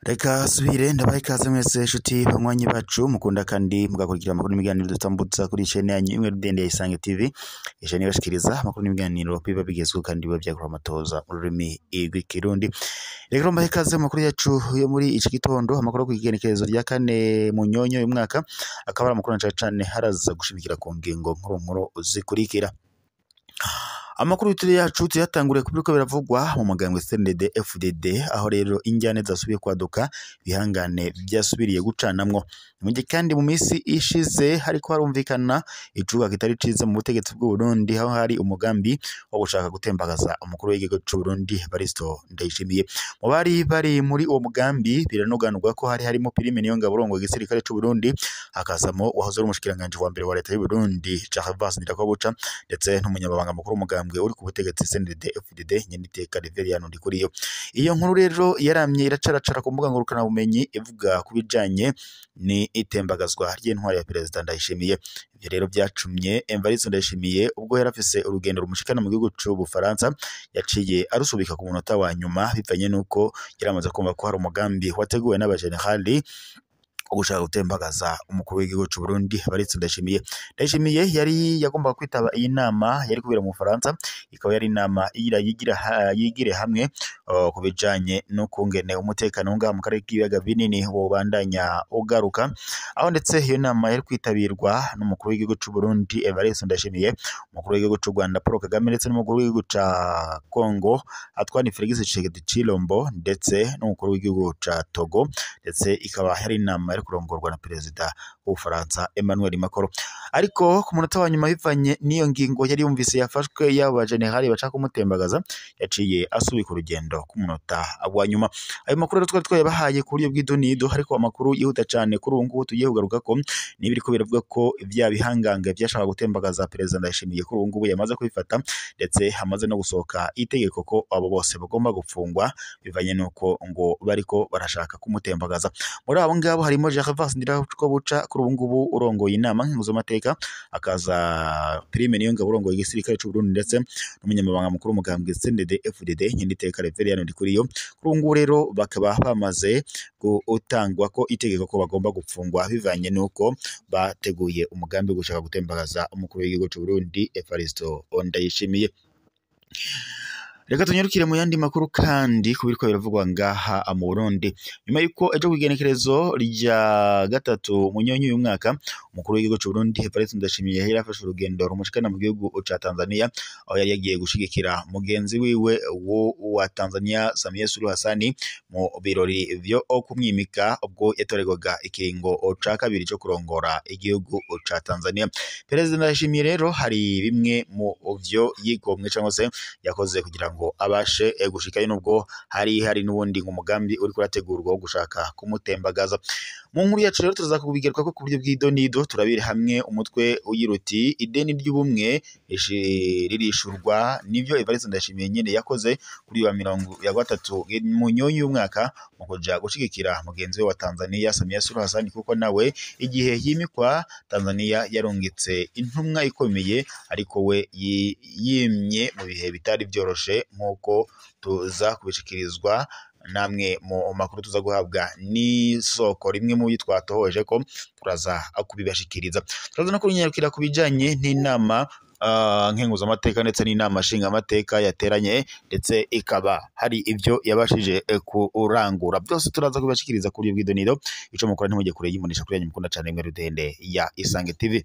Reka subire ndabaha ikaze mwese nshuti banywanyi bacu mukunda kandi mugakurikira amakuru n'ibiganiro dutambutsa kuri chaîne yanyu imwe rudende ya Isange TV, chaîne ibashikiriza amakuru n'ibiganiro biba bigezweho kandi biba vyakora amatoza mu rurimi rw'ikirundi. Reka mbahe ikaze mu makuru yacu yo muri iki gitondo, amakuru ku igenekerezo rya 4 Munyonyo uyu mwaka, akaba ari amakuru cane cane haraza gushimikira ku ngingo nkuru nkuru zikurikira. Amakuru turi yacu tuyatanguriye kubiriko biravugwa mu mugambwe CNDD FDD, aho rero injyane zasubiye kwaduka, bihangane byasubiriye gucanamwo. Mu gihe kandi mu minsi ishize hariko harumvikana icuka kitari ciza mu butegetsi bw'u Burundi, aho hari umugambi wo gushaka gutembagaza umukuru w'igihugu c'u Burundi Evaristo Ndayishimiye. Mu bari bari muri uwo mugambi biranoganurwa ko hari harimo Prime Niyongabo urongoye igisirikare c'u Burundi, hakazamo uwahoze ari umushikiranganji wa mbere wa leta y'u Burundi Gervais Ndirakobuca, ndetse n'umunyamabanga mukuru w'umugambwe uri ku butegetsi CNDD FDD Nyeniteka Reverien Ndikuriyo. Iyo nkuru rero yaramye iracaracara ku mbuga ngurukana bumenyi ivuga kubijanye ni itembagazwa ry'intwari ya Perezida Ndayishimiye. Ivyo rero byacumye Evaristo Ndayishimiye ubwo yarafise urugendo rumushikana mu gihugu c'u Bufaransa, yaciye arusubika ku munota wa nyuma bivanye nuko yaramaze kumva ko hari umugambi wateguwe n'abajenerali gushaka gutembagaza umukuru w'igihugu c'u Burundi Evaristo Ndayishimiye. Ndayishimiye yari yagombaga kwitaba iyi nama yari kubera mu Bufaransa, ikaba yari inama yigire hamwe ku bijanye no kungene umutekano ngaha mu karere k'ibiyaga binini wobandanya ugaruka, aho ndetse iyo nama yari kwitabirwa n'umukuru w'igihugu c'u Burundi Evaristo Ndayishimiye, umukuru w'igihugu c'u Rwanda Paul Kagame, ndetse n'umukuru w'igihugu ca Congo Antoine Felix Tshisekedi Tshilombo, ndetse n'umukuru w'igihugu ca Togo, ndetse ikaba yari inama kurongorwa na Perezida w'Ubufaransa Emmanuel Macron. Ariko ku munota wa nyuma bivanye n'iyo ngingo yari yumvise yafashwe y'abo bajenerali bashaka kumutembagaza, yaciye asubika urugendo ku munota wa nyuma. Ayo makuru rero twari twayabahaye ku buryo bw'idonido, ariko amakuru yihuta cyane kuri ubu ngubu tugiye kugaruka ko n'ibiriko biravuga ko vya bihangange vyashaka gutembagaza Perezida Ndayishimiye kuri ubu ngubu yamaze kubifata, ndetse hamaze no gusohoka itegeko ko abo bose bagomba gupfungwa bivanye nuko ngo bariko barashaka kumutembagaza. Muri abo ngabo harimo Gervais Ndirakobuca kuri ubu ngubu urongoye inama nkenguzamateka, akaza Prime Niyongabo urongoye igisirikare c'u Burundi, ndetse n'umunyamabanga mukuru w'umugambwe CNDD FDD Nyeniteka Reverien Ndikuriyo. Kuri ubu ngubu rero bakaba bamaze gutangwa ko itegeko ko bagomba gupfungwa bivanye nuko bateguye umugambi wo gushaka gutembagaza umukuru w'igihugu c'u Burundi Evaristo Ndayishimiye. Reka tunyarukire mu yandi makuru kandi kubiriko biravugwa ngaha mu Burundi. Nyuma yuko ejo kw'igenekerezo rya 3 Munyonyo uyu mwaka, umukuru w'igihugu c'u Burundi Evaristo Ndayishimiye yari afashe urugendo rumushikana mu gihugu ca Tanzania, aho yari yagiye gushigikira mugenzi wiwe wa Tanzania Samia Suluhu Hassan mu birori vyo kumwimika ubwo yatorerwaga ikiringo ca 2 co kurongora igihugu ca Tanzania. Perezida Ndayishimiye rero hari bimwe mu vyo yigomwe cyangwa se yakoze kugira ngo abashe gushikayo, nubwo hari n'ubundi umugambi uri kurategurwa wo gushaka kumutembagaza. Mu nkuru yacu rero tuza kubigaruka ko ku buryo bw'idonido, turabire hamwe umutwe uyiruti ideni ry'ubumwe ririshurwa, nivyo Evaristo Ndayishimiye nyene yakoze kuri wa 30 Munyonyo y'umwaka mu kuja gushigikira mugenzi we wa Tanzania Samia Suluhu Hassan, kuko nawe igihe yimikwa Tanzania yarungitse intumwa ikomeye, ariko we yimye mu bihe bitari byoroshe nkuko tuza kubishikirizwa namwe mu makuru tuza guhabwa n'isoko rimwe mu twatohoje ko turaza kubibashikiriza. Turaza no kunyarukira kubijanye n'inama nkenguzamateka ndetse n'inama nshingamateka yateranye, ndetse ikaba hari ivyo yabashije kurangura. Byose turaza kubibashikiriza kuri bw'idonido. Ico mukora ntimujye kure y'imonesha kuri yanyu mukunda cane mwe rudende ya Isange TV.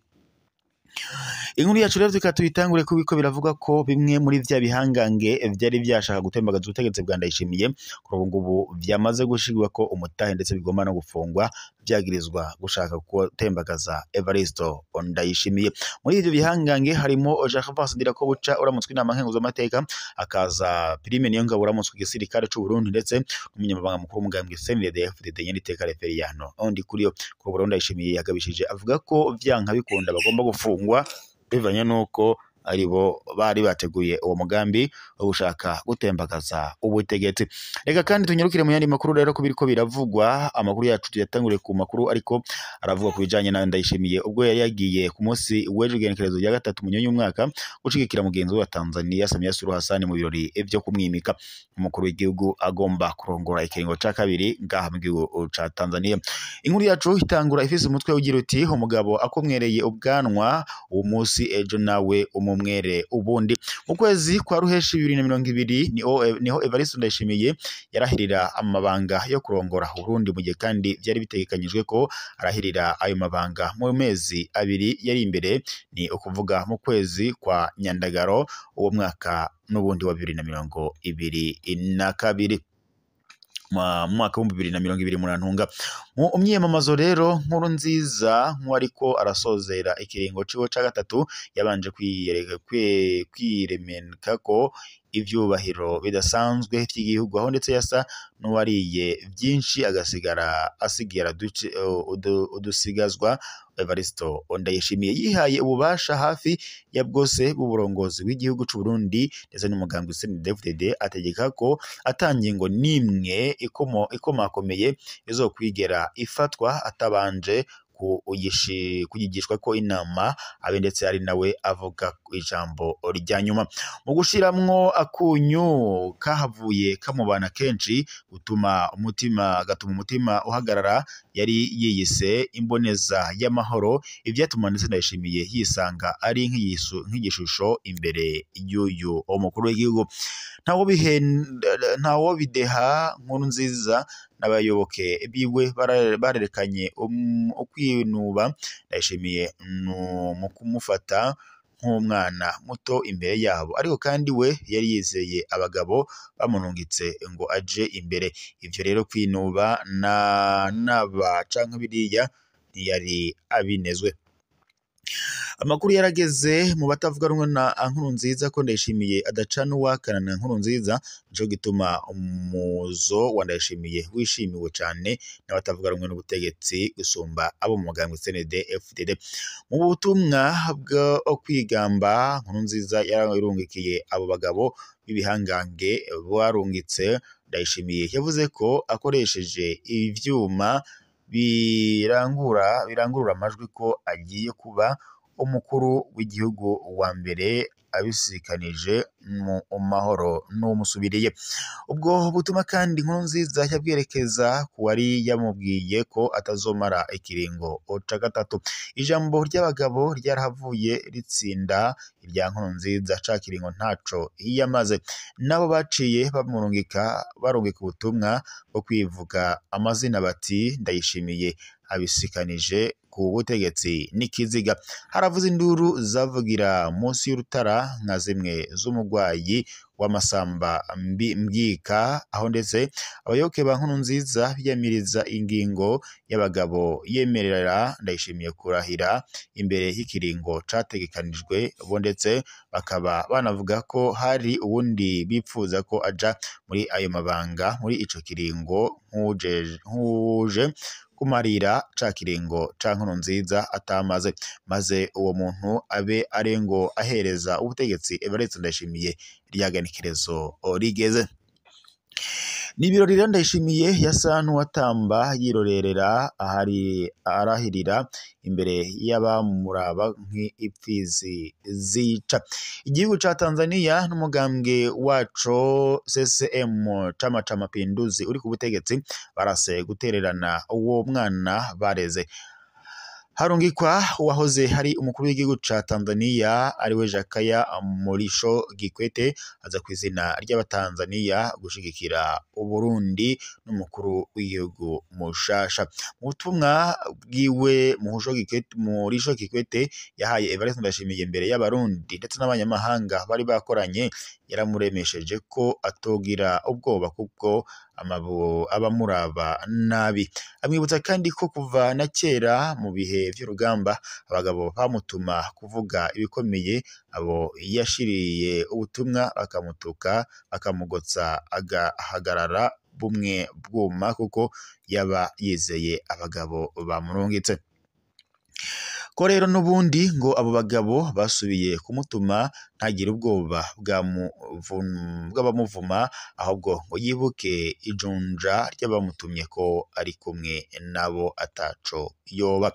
Inkuru yacu rero tukaba tuyitangure kubiko biravuga ko bimwe muri vya bihangange vyari vyashaka gutembagaza ubutegetsi bwa Ndayishimiye kuri ubu ngubu vyamaze gushigwa ko umutahe, ndetse bigomba no gufungwa vyagirizwa gushaka gutembagaza Evaristo Ndayishimiye. Muri ivyo bihangange harimo Gervais Ndirakobuca uramutswe inama nkenguzamateka, akaza Prime Niyongabo uramutswe igisirikare c'u Burundi, ndetse n'umunyamabanga mukuru w'umugambwe CNDD FDD Nyeniteka Reverien Ndikuriyo. Kuri ubu Ndayishimiye yagabishije avuga ko vyanka bikunda bagomba gufungwa bivanye nuko aribo bari bateguye uwo mugambi wo gushaka gutembagaza ubutegetsi. Reka kandi tunyarukire mu yandi makuru rero kubiriko biravugwa. Amakuru yacu tuyatangure ku makuru ariko aravuga ku bijanye na Ndayishimiye ubwo yari yagiye ku munsi w'ejo igenekerezo rya 3 Munyonyo umwaka gushigikira mugenzi we wa Tanzania Samia Suluhu Hassan mu birori vyo kumwimika umukuru w'igihugu agomba kurongora ikiringo ca kabiri ngaha mu gihugu ca Tanzania. Inkuru yacu itangura ifise umutwe ugira uti umugabo akomwereye ubwanwa uwo munsi ejo nawe umumwere ubundi. Mu kwezi kwa Ruheshi 2020 niho Evariste Ndayishimiye yarahirira amabanga yo kurongora Burundi, mu gihe kandi byari bitegekanyijwe ko arahirira ayo mabanga mu mezi abiri yari imbere, ni ukuvuga mu kwezi kwa Nyandagaro uwo mwaka n'ubundi wa 2022 mu mwaka wa 2020. Murantunga mu umyiyamamazo rero nkuru nziza nk'uwariko arasozera ikiringo ciwe ca gatatu yabanje kwiremenka ko ivyubahiro bidasanzwe vy'igihugu, aho ndetse yasa n'uwariye byinshi agasigara asigira udusigazwa. Evariste Ndayishimiye yihaye ububasha hafi ya bwose bw'uburongozi bw'igihugu c'u Burundi ndetse n'umugambwe CNDD-FDD, ategeka ko atangingo nimwe ikomakomeye izokwigera ifatwa atabanje kuyigishwa ko inama abe ndetse ari nawe avuga ijambo rya nyuma. Mu gushiramwo akunyu kahavuye kamubana kenshi gutuma umutima gatuma umutima uhagarara, yari yiyise imboneza y'amahoro, ivyatuma ndetse Ndayishimiye yisanga ari nk'igishusho imbere y'uyu umukuru w'igihugu. Ntawo bideha nkuru nziza n'abayoboke biwe barerekanye ukwinuba Ndayishimiye mu kumufata nk'umwana muto imbere yabo, ariko kandi we yari yizeye abagabo bamunungitse ngo aje imbere. Ivyo rero kwinuba na naba canke biriya ntiyari abinezwe. Amakuru yarageze mu batavuga rumwe na Nkurunziza ko Ndayishimiye adacana uwakana na Nkurunziza, nico gituma umuzo wa Ndayishimiye wishimiwe cane n'abatavuga rumwe n'ubutegetsi gusumba abo mu mugambwe CNDD-FDD. Mu butumwa bwo kwigamba Nkurunziza yararungikiye abo bagabo b'ibihangange barungitse Ndayishimiye, yavuze ko akoresheje ivyuma birangurura amajwi ko agiye kuba umukuru w'igihugu wa mbere abisikanije mu mahoro n'umusubiriye. Ubwo butuma kandi Nkurunziza yabwerekeza ku wari yamubwiye ko atazomara ikiringo ca gatatu. Ijambo ry'abagabo ryarahavuye ritsinda irya Nkurunziza, ca kiringo ntaco yamaze. Nabo baciye barungika ubutumwa bwo kwivuga amazina bati Ndayishimiye abisikanije ku butegetsi n'ikiziga. Haravuze induru zavugira munsi y'urutara nka zimwe z'umugwayi w'amasamba mbwika, aho ndetse abayoboke ba Nkurunziza biyamiriza ingingo y'abagabo yemerera Ndayishimiye kurahira imbere y'ikiringo categekanijwe, bo ndetse bakaba banavuga ko hari uwundi bipfuza ko aja muri ayo mabanga muri ico kiringo nk'uje kumarira ca kiringo ca Nkurunziza atamaze, maze uwo muntu abe arengo ahereza ubutegetsi Evariste Ndayishimiye ryagenekerezo rigeze. Ni ibirori rero Ndayishimiye yasa n'uwatamba yirorerera ahari arahirira imbere y'abamuraba nk'ipfizi zica. Igihugu ca Tanzania n'umugambwe waco CCM Chama cha Mapinduzi uri ku butegetsi barase gutererana uwo mwana bareze. Harungikwa uwahoze hari umukuru w'igihugu ca Tanzania ariwe Jakaya Mrisho Kikwete aza ku izina ry'abatanzania gushigikira Uburundi n'umukuru w'igihugu mushasha. Mu butumwa bwiwe Mrisho Kikwete yahaye Evariste Ndayishimiye imbere y'abarundi ndetse n'abanyamahanga bari bakoranye, yaramuremesheje ko atogira ubwoba kuko abamuraba nabi. Amwibutsa kandi ko kuva na kera mu bihe vy'urugamba abagabo bamutuma kuvuga ibikomeye, abo yashiriye ubutumwa bakamutuka bakamugotsa agahagarara bumwe bwuma kuko yaba yizeye abagabo bamurungitse. Ko rero n'ubundi ngo abo bagabo basubiye kumutuma ntagire ubwoba bw'abamuvuma, ahubwo ngo yibuke ijunja ry'abamutumye ko ari kumwe nabo ataco yoba.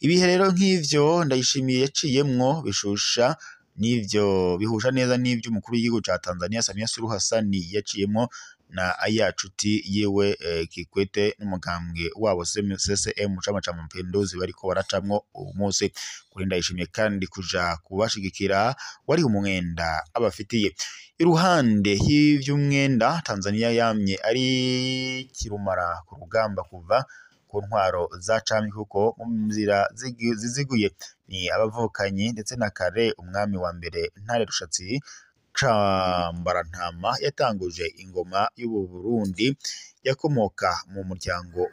Ibihe rero nk'ivyo Ndayishimiye yaciyemwo bishusha n'ivyo bihusha neza n'ivyo umukuru w'igihugu ca Tanzania Samia Suluhu Hassan yaciyemwo na ayacuti yiwe Kikwete n'umugambwe wabo CCM Chama cha Mapinduzi bariko baracamwo uwu munsi. Kuri Ndayishimiye kandi kuja kubashigikira wari umwenda abafitiye. Iruhande y'ivy'umwenda, Tanzania yamye ari kirumara ku rugamba kuva ku ntwaro za cami, kuko mu nzira ziziguye ni abavukanyi ndetse na kare umwami wa mbere Ntare Rushatsi Cambarantama yatanguje ingoma y'ubu Burundi yakomoka mu muryango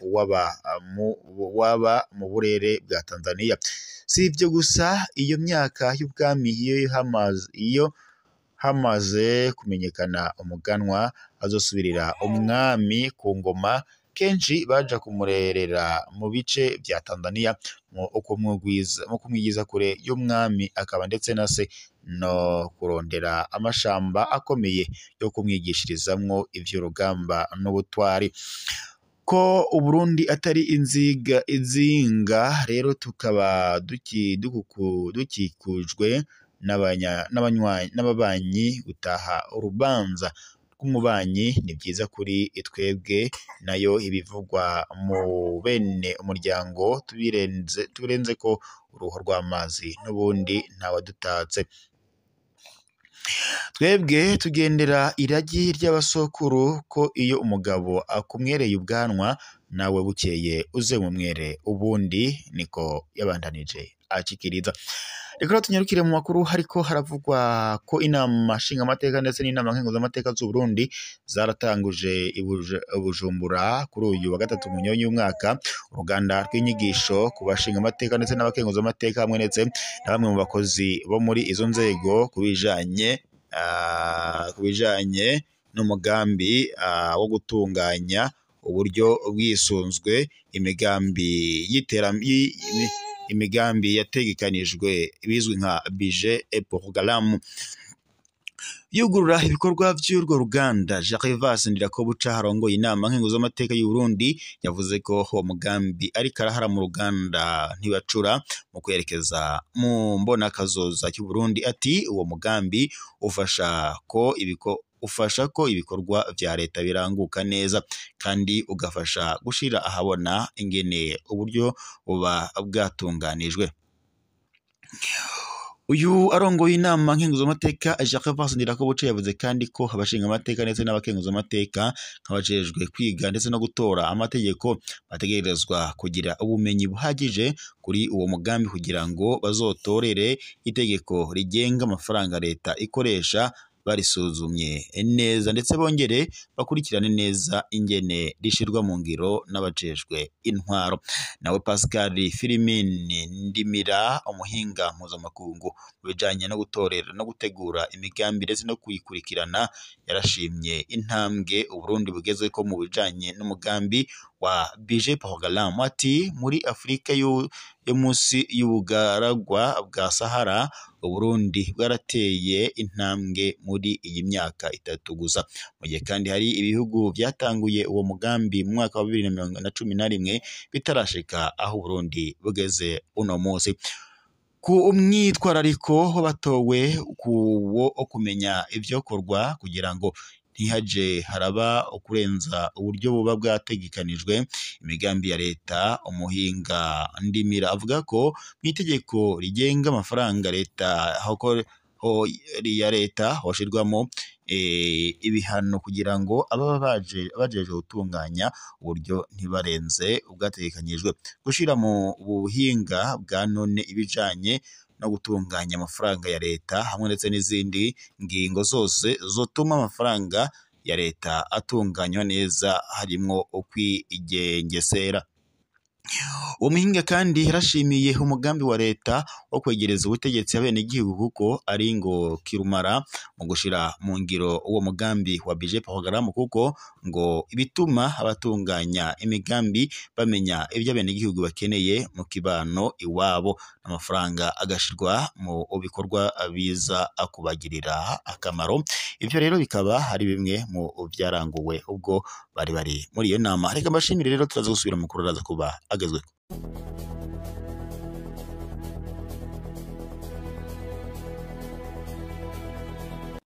w'aba mu burere bwa Tanzania. Si ivyo gusa, iyo myaka y'ubwami iyo hamaze kumenyekana umuganwa azosubirira umwami ku ngoma, kenshi baja kumurerera mu bice vya Tanzania mu kumwigiza kure y'umwami akaba ndetse na se, no kurondera amashamba akomeye yo kumwigishirizamwo ivy'urugamba n'ubutwari. Ko Uburundi atari inzinga rero tukaba dukikujwe n'ababanyi, gutaha urubanza rw'umubanyi ni vyiza kuri twebwe, nayo ibivugwa mu bene umuryango tubirenze ko uruho rw'amazi n'ubundi ntawadutatse. Twebwe tugendera iragi ry'abasokuru ko iyo umugabo akumwereye ubwanwa nawe bukeye uze mumwere ubundi, niko yabandanije acikiriza. Reka tunyarukire mu makuru hariko haravugwa ko inama nshingamateka ndetse n'inama nkenguzamateka z'u Burundi zaratanguje Bujumbura kuri uyu wa gatatu Munyonyo y'umwaka uruganda rw'inyigisho ku bashingamateka ndetse n'abakenguzamateka hamwe ndetse na bamwe mu bakozi bo muri izo nzego kubijanye n'umugambi wo gutunganya uburyo bwisunzwe imigambi imigambi yategekanijwe bizwi nka budget et programme. Yugurura ibikorwa vy'urwo ruganda, Jacques Ndirakobuca harongoye inama nkenguzamateka y'u Burundi yavuze ko uwo mugambi ariko arahara mu ruganda ntibacura mu kwerekeza mu mbona kazoza cy'u Burundi. Ati uwo mugambi ufasha ko ibikorwa vya leta biranguka neza kandi ugafasha gushira ahabona ingene uburyo buba bwatunganijwe. Uyu arongoye inama nkenguzamateka Jacques Ndirakobuca yavuze kandi ko abashingamateka ndetse n'abakenguzamateka nk'abajejwe kwiga ndetse no gutora amategeko bategerezwa kugira ubumenyi buhagije kuri uwo mugambi kugira ngo bazotorere itegeko rigenga amafaranga leta ikoresha barisuzumye neza, ndetse bongere bakurikirane neza ingene rishirwa mu ngiro n'abajejwe intwaro. Nawe Pascal Filimini Ndimira, umuhinga mpuzamakungu mu bijanye no gutorera no gutegura imigambi ndetse no kuyikurikirana, yarashimye intambwe Uburundi bugezeko mu bijanye n'umugambi wa budget programme. Ati muri Afrika yo munsi y'ubugaragwa bwa Sahara, Uburundi bwarateye intambwe muri iyi myaka itatu gusa, mu gihe kandi hari ibihugu byatanguye uwo mugambi mu mwaka wa 2011 bitarashika aho Uburundi bugeze uno munsi. Ku umwitwarariko w'abatowe kuwo kumenya ivyokorwa kugira ngo ntihaje haraba ukurenza uburyo buba bwategekanijwe imigambi ya leta, umuhinga Ndimira avuga ko mu itegeko rigenga amafaranga leta ya leta hoshirwamo ibihano kugira ngo ababa bajeje gutunganya uburyo ntibarenze ubwategekanyijwe. Gushira mu buhinga bwa none ibijanye no gutunganya amafaranga ya leta hamwe ndetse n'izindi ngingo zose zotuma amafaranga ya leta atunganywa neza harimwo ukwigengesera. Uwo muhinga kandi yarashimiye umugambi wa leta wo kwegereza ubutegetsi abenegihugu, kuko ari ngo kirumara mu gushira mu ngiro uwo mugambi wa budget programme, kuko ngo bituma abatunganya imigambi bamenya ibyo abenegihugu bakeneye mu kibano iwabo, amafaranga agashirwa mu bikorwa biza kubagirira akamaro. Ivyo rero bikaba ari bimwe mu byaranguwe ubwo bari bari muri iyo nama. Reka mbashimire rero, turaza gusubira mu kuraraza kuba agezweho.